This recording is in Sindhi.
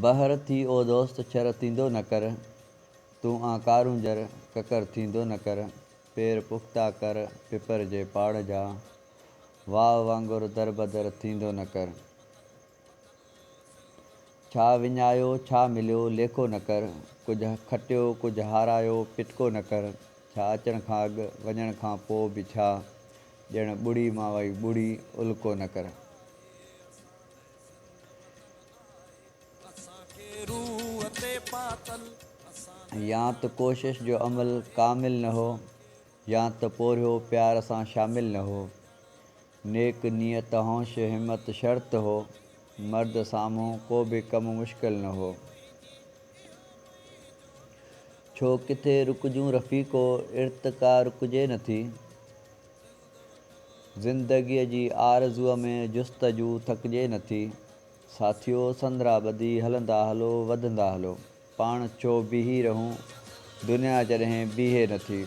بحر ٿي او دوست ڇر ٿيندو نه ڪر، تون آن ڪارونجهر ڪڪر ٿيندو نه ڪر، پير پختا ڪر پپر جي پاڙ جا، واء وانگر دربدر ٿيندو نه ڪر. ڇا وڃايو ڇا مليو ليکو نه ڪر، ڪجهه کٽيو ڪجهه هارايو پٽڪو نه ڪر، ڇا اچڻ کان اڳ وڃڻ کان پوء به ڇا، ڄڻ ٻڙي مان وئي ٻڙي الڪو نه ڪر. يا ته ڪوشش جو عمل ڪامل نه هو، يا ته پورهيو پيار سان شامل نه هو. نيڪ نيت هونش همت شرط هو، مرد سامهون ڪو به ڪم مشڪل نه هو. ڇو ڪٿي رڪجون رفيقو، ارتقا رڪجي نه ٿي. زندگيء جي آرزوء ۾ جستجو ٿڪجي نه ٿي. ساٿيو سندرا ٻڌي هلندا هلو وڌندا هلو. پاڻ ڇو بيهي رهون دنيا جڏهن بيهي نه ٿي.